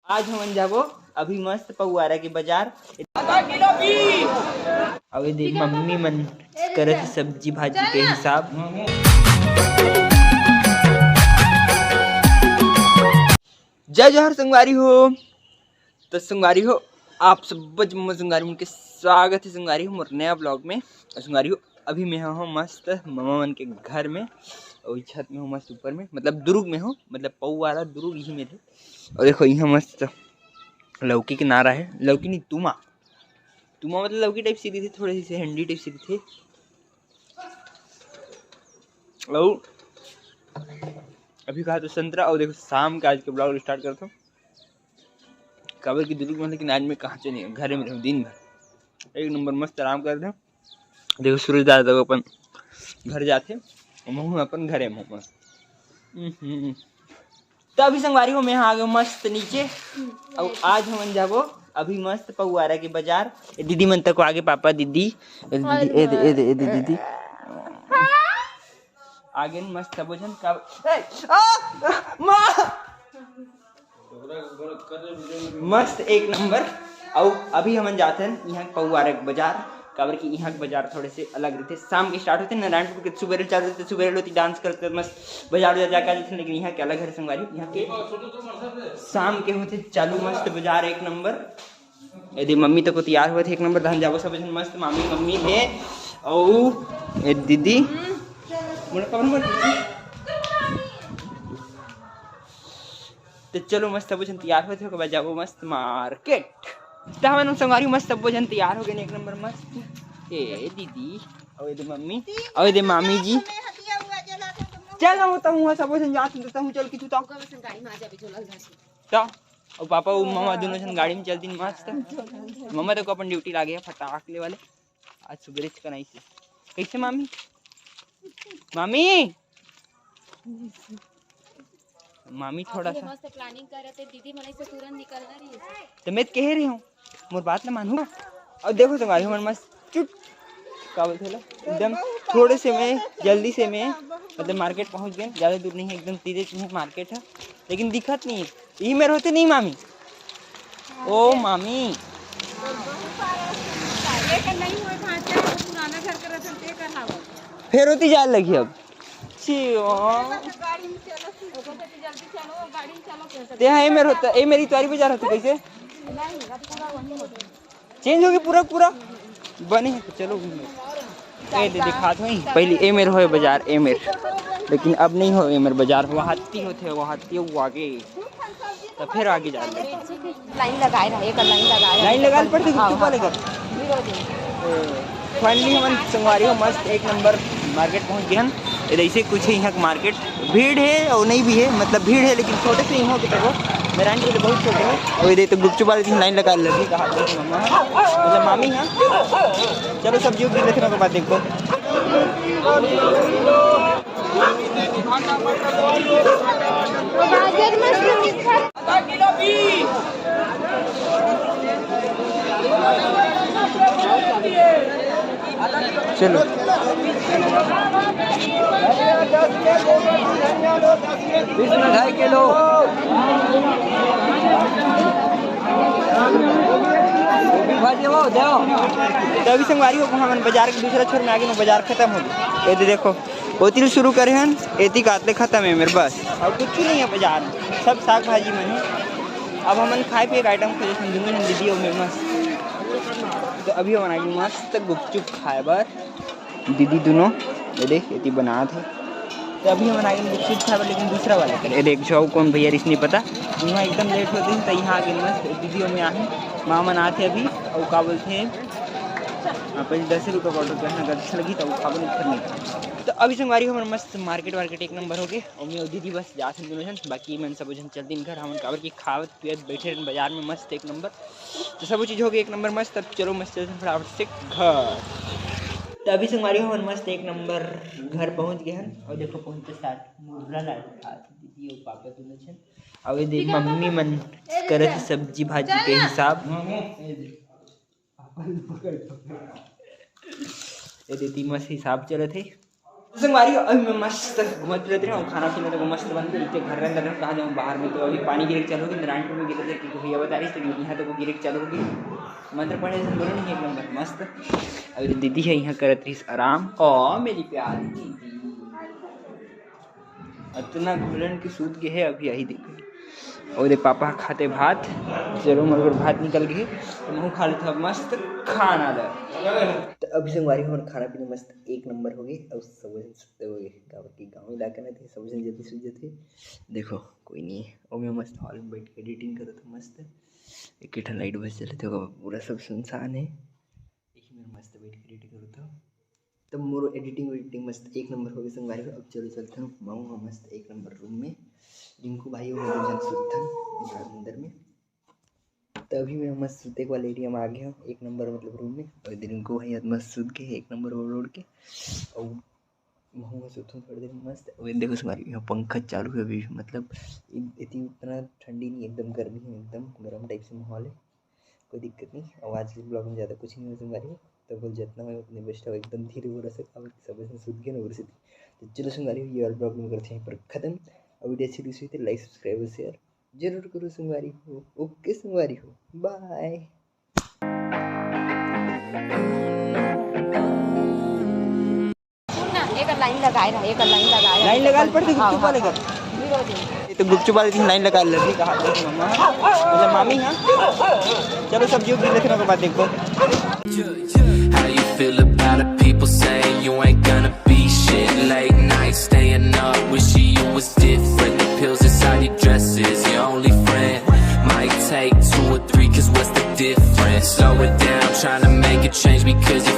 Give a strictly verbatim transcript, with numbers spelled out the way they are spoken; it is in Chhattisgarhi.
आज हमन जाबो अभी मस्त पौवारा के बाजार। अउ ये दे मम्मी मन करत हे सब्जी भाजी के हिसाब। जय जोहार संगवारी हो। तो संगवारी हो, आप सब जम्मो संगवारी मन के स्वागत हे संगवारी हो मोर नया vlog में। अउ संगवारी हो, अभी मैं हो मस्त ममा मन के घर में, अउ छत में हो मस्त ऊपर में, मतलब दुरुग में हो, मतलब पौवारा दुरुग इही में थे। अउ देखो इहाँ मस्त लौकी के नारा हे, लौकी नहीं, तुमा, तुमा मतलब लौकी type से दिखथे, थोड़े से हंडी type से दिखथे। अउ अभी कहा तो संतरा। अउ देखो शाम के आज के vlog start करथो, काबर कि दुरुग में, लेकिन आज मैं कहाँ चले, घरे में रहूँ दिन भर, एक नंबर मस्त आराम कर दे। देखो सूरज दादा तो अपन घर जाथे, महू अपन घरे में मस्त। हम्म। तो अभी संगवारी हो, मैं आ गए मस्त नीचे। अउ आज हमन जाबो अभी मस्त पौवारा के बाजार। ए दीदी मन तक आगे, पापा, दीदी, ए दीदी, ए दे, ए दे, ए दे दीदी। आगे मस्त सबो झन का, ए, आ, माँ। मस्त एक नंबर। अउ अभी हमन जाथन इहाँ के पौवारा के बाजार, काबर कि इहाँ के बाजार थोड़े से अलग रहिथे। शाम के start होथे, नारायणपुर के सुबेरे चालू होथे, सुबेरे लोती dance करत करत मस्त बाजार उजार जाके आ जाथन, लेकिन इहाँ के अलग हरे संगवारी। इहाँ के शाम के होथे चालू मस्त बाजार एक नंबर। ए दे मम्मी तको तैयार होवत हे एक नंबर। तहन जाबो सब झन मस्त, मामी मम्मी हे अउ ए दीदी। मोला कबर मत दीदी। तो चलो मस्त सबो झन तैयार होथे, ओकर बाद जाबो मस्त market। तो हमन संगवारी मस्त सबो झन तैयार हो गए एक नंबर मस्त। ए दीदी, अउ ए दे मम्मी, अउ ए दे मामी जी। चल हम तो हुआ सबो झन जात तो तहूँ चल कि तू तो। गाड़ी में आ जाबे, चल, चल। तो अउ पापा अउ ममा दोनों झन गाड़ी में चल दिन मस्त। ममा तो अपन duty लागे हे फटाक ले वाले। आज सुबेरे चिकन आई से। कैसे मामी? मामी, मामी थोड़ा अभी सा मस्त planning करत हे, दीदी मन ऐसे तुरंत निकलना नहीं है। तो मैं तो कह रही हूँ, मोर बात ना मानू। अउ देखो संगवारी हमन मस्त चुट, का बोलथे ला, एकदम थोड़े से में, जल्दी से में, मतलब market पहुँच गए, ज़्यादा दूर नहीं है, एकदम तीरे में market है, लेकिन दिखत नहीं है। ई मेर होते नहीं मामी, ओ मामी। ये कर नहीं हुए भांचा, वो पुराना घर का रतन ते कर हावत। फेर ओती जाए लगी अब। छी, ओ। गाड़ी में चलो, जल्दी चलो, गाड़ी में चलो, कैसे? ते हाँ, ए मेर होता, ए मेर इतवारी बाजार होता कैसे? नहीं, अब पूरा वहीं होता। Change हो गया पूरा, पूरा बने है तो चलो घूमे। ए दे दिखात होई, पहली ए मेर होए बाजार, ए मेर, लेकिन अब नहीं हो ए मेर बाजार, वहाती होथे, वहाती वो आगे, तो फिर आगे जा। Line लगाए रहे, एक line लगाए रहे। Line लगाए पड़थे, हाँ, गुपचुप वाले घर। Finally हमन संगवारी हो मस्त एक नंबर market पहुंच गए हन। ए दे ऐसे कुछ है यहाँ के market। भीड़ है और नहीं भी है, मतलब भीड़ है लेकिन छोटे से ही हो, तो नारायणपुर तो बहुत छोटे है। और इधर तो गुपचुप वाले की line लगा लगी, कहा तो मम्मा है, मतलब मामी है। चलो सब्जी उब्जी लेते हैं, बाद देखो। चलो। बीस में ढाई किलो। भाजी वो दो। तो अभी संगवारी हो, हमन बाजार के दूसरा छोर में आगे, बाजार खत्म हो गया। ये दे देखो, ओतिल शुरू करे हन, एती कातले खत्म है मेरे बस। और कुछ नहीं है बाजार में, सब साग भाजी मन है। अब हमन खाए पिए के item खोजे हन, दोनों जन दीदी और मैं मस्त। तो अभी हमन आगे मस्त गुपचुप खाए बर। दीदी दोनों, ये देख, एती बनात हे। तो अभी हमन आगे गुपचुप खाए बर, लेकिन दूसरा वाला कर। ये देख, जाओ कौन भैया रिस नहीं पता, वहाँ एकदम late होती है, तो यहाँ आगे मस्त दीदी और मैं आए, माँ मन आते अभी, और का बोलते हैं, हाँ, पहले दस रुपये का order करना, अगर अच्छा लगी तो वो खाबो, नहीं तो फिर नहीं। तो अभी संगवारी हमर मस्त market वार्केट एक नंबर हो गए, और मैं और दीदी बस जात हन दोनों जन, बाकी मन सब जन चल दिन घर, हमन काबर की खावत पियत बैठे रहन बाजार में मस्त एक नंबर। तो सब चीज हो गई एक नंबर मस्त। अब चलो मस्त चलते हैं फटाफट से घर। तो अभी संगवारी हमन मस्त एक नंबर घर पहुंच गए हन। और देखो पहुंचते साथ मुर्रा लाडू खात दीदी और पापा दोनों जन। और ये दे मम्मी मन करत हे सब्जी भाजी के हिसाब। ये दे तीन मस्त हिसाब चलत हे। संगवारी हो, अभी मैं मस्त घूमत फिरत रहे हूँ, खाना पीना तो मस्त बनते इतने घर अंदर हम कहाँ जाऊँ बाहर में। तो अभी पानी गिरे के चालू होगी, नारायणपुर में गिरे थे क्योंकि भैया बता रही थी कि यहाँ तो वो गिरे के चालू होगी। मंत्र पढ़े से बोलो नहीं, एक नंबर मस्त। अभी दीदी है यहाँ करत रही आराम। ओ मेरी प्यारी दीदी, अतना घुलन के सूत के है अभी यही देखो। और दे पापा खाते भात, चलो मोर बर भात निकल गए तो महू खा लेता मस्त खाना ला। तो अभी संगवारी हमर खाना पीना मस्त एक नंबर हो गए और सब सुते हो गए। गाँव की गाँव इलाका ना थे, सब जन जल्दी सुत जाते। देखो कोई नहीं है, और मैं मस्त हॉल में बैठ के एडिटिंग करत हूँ मस्त। एक ठन लाइट बस चलत हे, पूरा सब सुनसान है। यही मेरे मस्त बैठ के एडिटिंग करत हूँ। तब मोर एडिटिंग वेडिटिंग मस्त एक नंबर हो गए संगवारी हो। अब चलो चलते हैं मऊ मस्त एक नंबर रूम में। रिंकू भाई हो गए जन सुतन घर अंदर में। तभी मैं मस्त सुते के वाले एरिया में आ गया हूँ, एक नंबर मतलब रूम में। और इधर रिंकू भाई मस्त सुत के एक नंबर ओढ़ ओढ़ के। और महू में सुतूँ थोड़ी देर मस्त। और ये देखो संगवारी, यहाँ पंखा चालू है अभी, मतलब इ-, इतनी उतना ठंडी नहीं, एकदम गर्मी है, एकदम गर्म टाइप से माहौल है। कोई दिक्कत नहीं। और आज के ब्लॉग में ज़्यादा कुछ नहीं हो संगवारी हो, तो बोल जितना हो उतने बेस्ट हो, एकदम धीरे बोला सक अब सब ऐसे सुत गए ना उधर से। तो चलो संगवारी हो, ये वाला ब्लॉग में करते हैं पर खत्म। और वीडियो अच्छी लगी तो लाइक सब्सक्राइब शेयर जरूर करो संगवारी हो। ओके संगवारी हो, बाय। सुन ना, एक लाइन लगाए रहा, एक लाइन लगाए रहा। लाइन लगा पड़ते गुपचुप वाले घर। ये तो गुपचुप वाले दिन लाइन लगा ले रही कहा मम्मा, मतलब मामी। हाँ, चलो सब्जी उब्जी देखने के बाद देखो। How you feel about it? People say you ain't gonna be shit. Late night staying up, wishing you was different. The pills inside your dresses, your only friend. Might take two or three, cause what's the difference? Slow it down, trying to make a change because you